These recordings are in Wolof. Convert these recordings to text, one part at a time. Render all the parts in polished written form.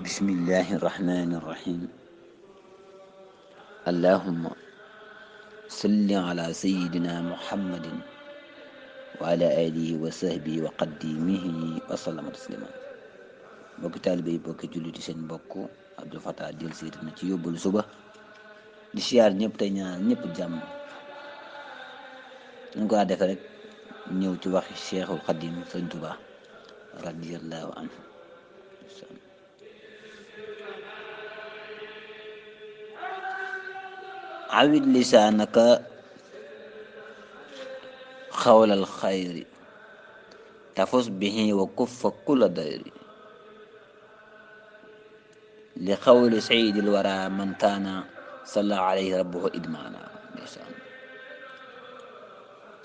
بسم الله الرحمن الرحيم. اللهم صل على سيدنا محمد وعلى آله وصحبه وقديمه وسلم تسليما. bokki taalibe yi bokki julliti seen mbokk Abdou Fatah del seeti na ci yóbbul suba di siyaar ñëpp tey ñaanal ñëpp jàmm. ñu ko defe rek ñëw ci waxi Cheikhul Xadim Sëñ Tuubaa radiyallahu anhu. awid lisaanaka xawlal xayri tafus bihi wa kuffa kulla dayri li xawli sayyidil wara man kaana salla alayhi rabbuhu idmaana. ndeysaan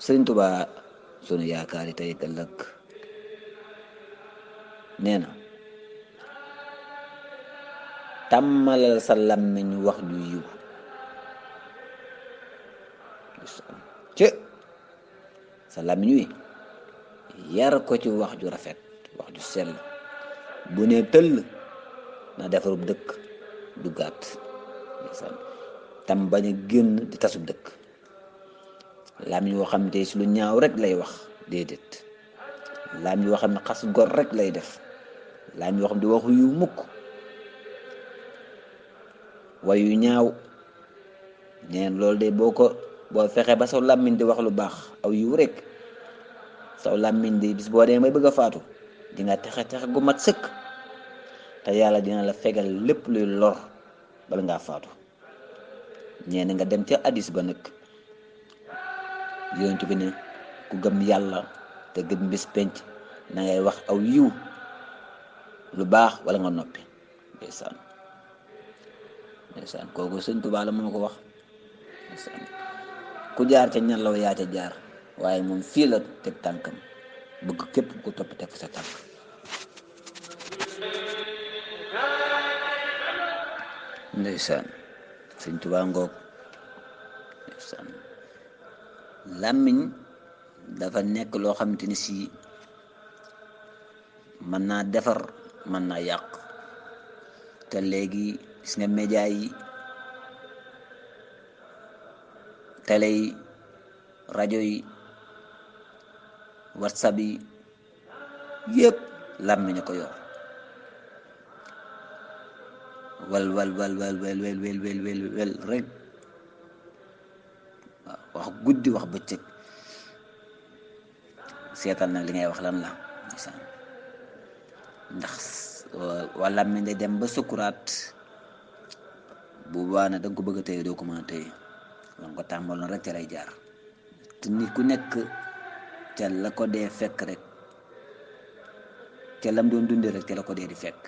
Sëriñ Tuubaa sunu yaakaar yi tey ëllëg nee na tàmmalal sa làmmiñ wax ju yiw ci sa làmmiñ wi yar ko ci wax ju rafet, wax ju sell. bu ne tëll na defarub dëkk du gàtt tam bañ a génn di tasub dëkk. làmmiñ woo xam ne tey si lu ñaaw rek lay wax, déedéet. làmmiñ woo xam ne xas gor rek lay def. làmmiñ woo xam ne di waxu yu mukk way yu ñaaw. neen loolu de boo fexe ba saw làmmiñ di wax lu baax aw yiw rek, saw làmmiñ di bis boo dee may bëgg a faatu di nga texe gu mat sëkk, te yàlla dina la fegal lépp luy lor bala ngaa faatu. ñee nga dem ca hadis ba nag yonent bi ne ku gëm yàlla te gëm bis penc na ngay wax aw yiw lu baax wala nga noppi. ndeysaan kooku Sëñ Tuubaa la moo ko wax. ku jaar ca ñan law yaa ca jaar, waaye moom fii la teg tànkam, bëgg képp ku topp teg sa tànk. ndeysaan Sëñ Tuubaa ngoog. ndeysaan làmmiñ dafa nekk loo xamante ni si mën naa defar mën naa yàq. te léegi gis nga média yi, télé yi, rajo yi, whatsapp yi yëpp làmmiñ a ko yor. wal wal wal wal wel wel wel wel wel wel rek. waaw wax guddi wax bëccëg. seetal nag li ngay wax lan la. ndax waa làmmiñ day dem ba sukuraat, bu baax na danga ko bëgg a téye doo ko mën a téye. wan ko tàmbal na rek ca lay jaar. te nit ku nekk ca la ko dee fekk rek, ca lam doon dundee rek ca la ko dee di fekk.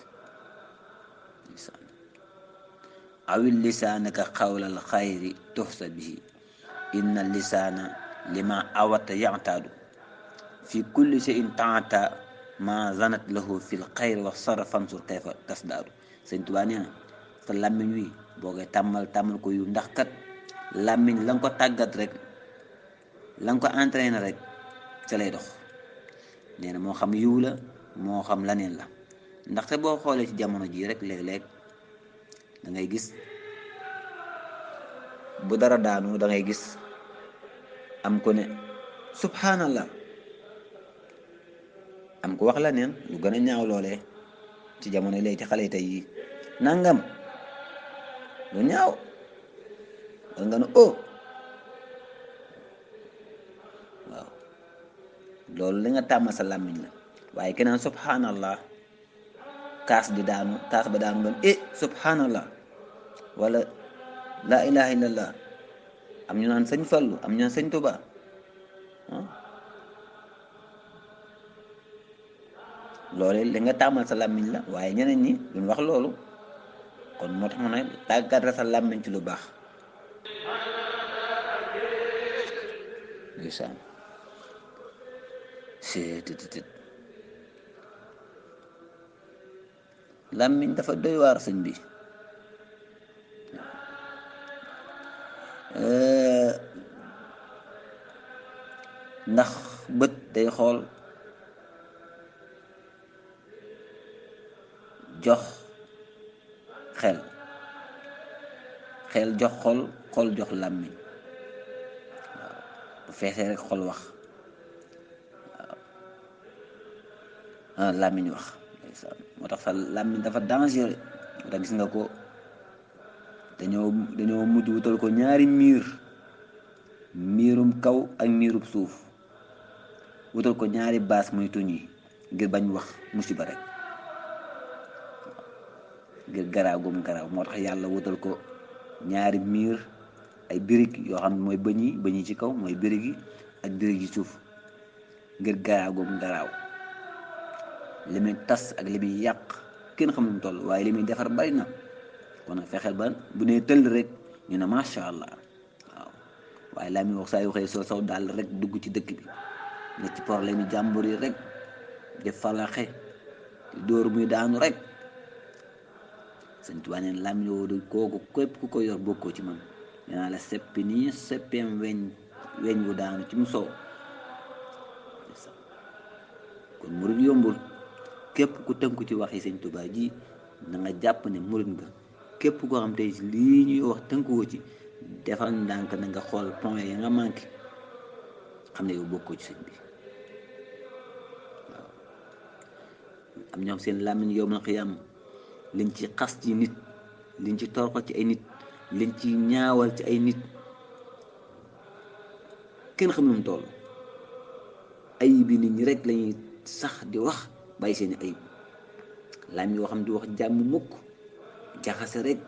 awil lisaanaka xawlal xayri tuxsa bihi inna lisaana lima awata yaxtaadu fi kulli shay'in taata ma zanat lahu fil xayri wax sara fansur kayfa tasdaadu. Sëñ Tuubaa nee na sa làmmiñ wi boo koy tàmmal ko yu, ndax kat làmmiñ la nga ko tàggat rek, la nga ko entraîné rek ca lay dox. nee na moo xam yiw la moo xam laneen la. ndaxte boo xoolee ci jamono jii rek léeg-léeg da ngay gis bu dara daanu da ngay gis am ko ne subhanallah, am ko wax laneen lu gën a ñaaw loolee ci jamono léegi ci xale yi tey yi nangam lu ñaaw wala nga ne waaw loolu li nga tàmm sa làmmiñ la. waaye keneen subhanallah, kaas ba daanu doon subhanallah wala la ilaha illallah. am ñu naan sëñ Fallu, am ñu naan sëñ Tuba. loolu li nga tàmmal sa làmmiñ la, waaye ñeneen ñi duñ wax loolu. kon moo tax mu ne tàggat sa làmmiñ ci lu baax. ndeysaan làmmiñ dafa doy waar sëñ bi. ndax bët day xool jox xel, xel jox xol, xol jox làmmiñ. waaw bu feesee rek xol wax, làmmiñ wax. moo tax sa làmmiñ dafa dangereux. moo tax gis nga ko dañoo mujj wutal ko ñaari miirum kaw ak miirub suuf, wutal ko ñaari baas muy tuñ yi ngir bañ wax musiba rek, ngir garaaw gum garaaw. moo tax yàlla wutal ko ñaari miir, ay birig yoo xam ne mooy bëñ yi ci kaw mooy birig yi, ak birig yi suuf, ngir garaaw gum garaaw. li muy tas ak li muy yàq kenn xam nu mu toll, waaye li muy defar bari na. kon nag fexeel ba bu nee tëll rek ñu ne macha allah. waaw waaye laa muy wax saa yu xëy soo saw daal rek dugg ci dëkk bi ne ci problème yi jàmbur yi rek def falaxe di dóor muy daanu rek. Sëñ Tuubaa neen làmmiñ woowu kooku képp ku ko yor bokkoo ci man. nee naa la seppi nii seppeem weñ wu daanu ci mu sow. kon murid yombul. képp ku tënku ci waxi Sëñ Tuubaa ji na nga jàpp ne murid nga. képp koo xam tey lii ñuy wax tënkuwoo ci, defal ndànk na nga xool point ya nga manqué, xam ne yow bokkoo ci sëñ bi. waaw am ñoom seen làmmiñ yawmal qiyaam liñ ci xas ci nit, liñ ci torko ci ay nit, liñ ci ñaawal ci ay nit, kenn xam nu mu toll. ayib bi nit ñi rek lañuy sax di wax, bàyyi seeni ayib. làmmiñ yoo xam di wax jàmm mukk, jaxase rek.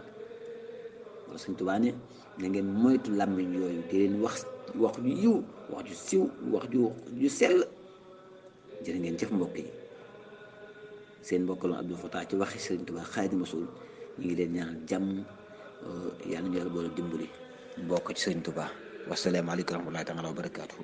wala Sëñ Tuubaa ne na ngeen moytu làmmiñ yooyu, di leen wax ju yiw, wax ju siw, wax ju sell. jërë ngeen jëf mbokk yi. seen mbokk la Abdou Fatah ci waxi Sëñ Tuubaa Xaadimu Rasuul. ñu ngi leen ñaanal jàmm, yàlla ñu yàlla boole dimbali bokk ci Sëñ Tuubaa. wasalaamaaleykum wa rahmatullaahi taala wa barakaatuhu.